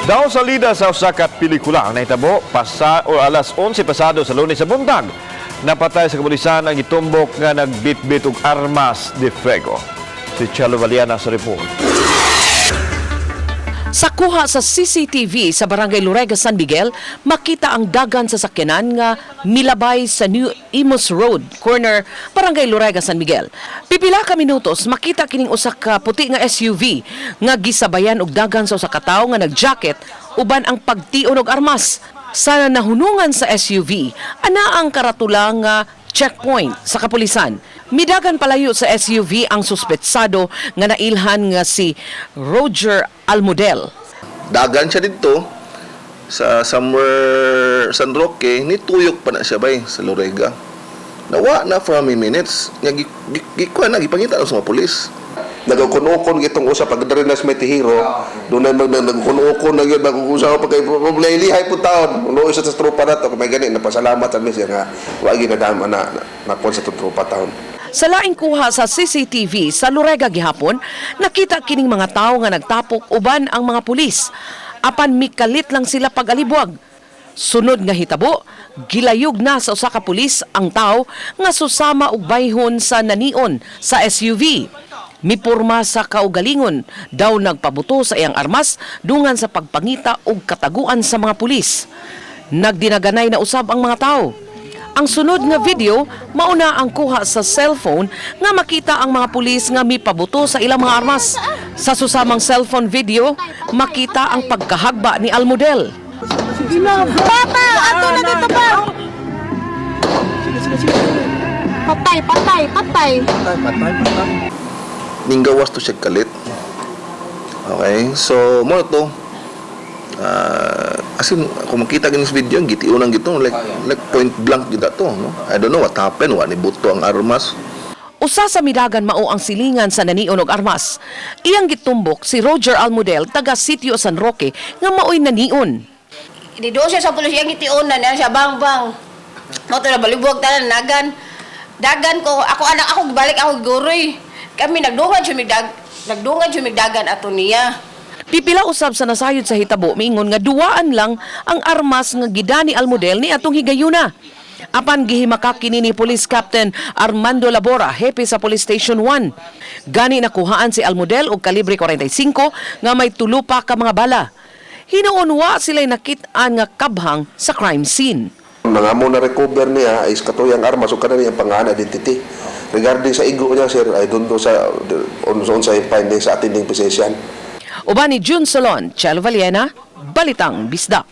Daw salida sa usa ka pelikula ang nahitabo pasa o alas 11 pasado sa Lunes sa buntag. Napatay sa kapulisan ang gitumbok nga nagbitbit og armas de fuego. Si Chelo Valiana sa report. Sa kuha sa CCTV sa Barangay Lorega, San Miguel, makita ang dagan sa sakyanan nga milabay sa New Imus Road, corner Barangay Lorega, San Miguel. Pipila ka minutos makita kining usa ka puti nga SUV nga gisabayan og dagan sa usa ka tawo nga nagjacket uban ang pagtion og armas. Sa nahunungan sa SUV, ana ang karatula nga checkpoint sa kapulisan. Midagan palayo sa SUV ang suspetsado nga nailhan nga si Roger Almudel. Dagan siya dito sa somewhere San Roque, nituyok pa na siya bay sa Lorega. Nawa na for a minutes nga gikuha na, gipangita na sa mga pulis. Nagkuno-kun itong usa pag diri na sa may Tihiro, doon na nagkuno-kun na gyud mag-usa pa kay lihay po taon. Uno isa sa tropa na to may gani napasalamat sa siya nga wa gyud na na na, na sa tropa taon. Sa laing kuha sa CCTV sa Lorega gihapon, nakita kining mga tawo nga nagtapok uban ang mga pulis. Apan mikalit lang sila pag-alibwag. Sunod nga hitabo, gilayog na sa usa ka pulis ang tawo nga susama og bayhon sa nanion sa SUV. Mipurma sa kaugalingon, daw nagpabuto sa iyang armas dungan sa pagpangita og kataguan sa mga pulis. Nagdinaganay na usab ang mga tawo. Ang sunod nga video, mauna ang kuha sa cellphone nga makita ang mga pulis nga mipabuto sa ilang mga armas. Sa susamang cellphone video, makita ang pagkahagba ni Almudel. Papa, ato na dito pa. Patay, patay, patay. Ninggawas to siya kalit. Okay, so mo na to. As in, kung makita gini sa video, gitiunan gito, like point blank gita to, no? I don't know what happened, wa ni buto ang armas. Usa sa midagan mao ang silingan sa nanion og armas. Iyang gitumbok si Roger Almudel taga Sitio San Roque nga maoy nanion. Di doon siya sa pulis yang gitiunan yan siya bang bang. Mo to na balibwag tanan nagan. Dagan ko ako anak ako balik ako guroy. Kami nagdungan sumigdagan ato niya. Pipila usab sa nasayod sa hitabo miingon nga duwaan lang ang armas nga gidani Almudel ni atong higayuna. Apan gihimaka kini ni Police Captain Armando Labora, hepe sa Police Station 1. Gani nakuhaan si Almudel og kalibre 45 nga may tulo pa ka mga bala. Hinuon wa sila'y nakit-an nga kabhang sa crime scene. Nga mo na recover niya is katuyang armas ug kanang iyang pangalan identity. Regarding sa igo niya, sir, ay doon do sa on sa finding sa attending physician. Uban ni June Solon, Chelo Valiena, Balitang Bisdak.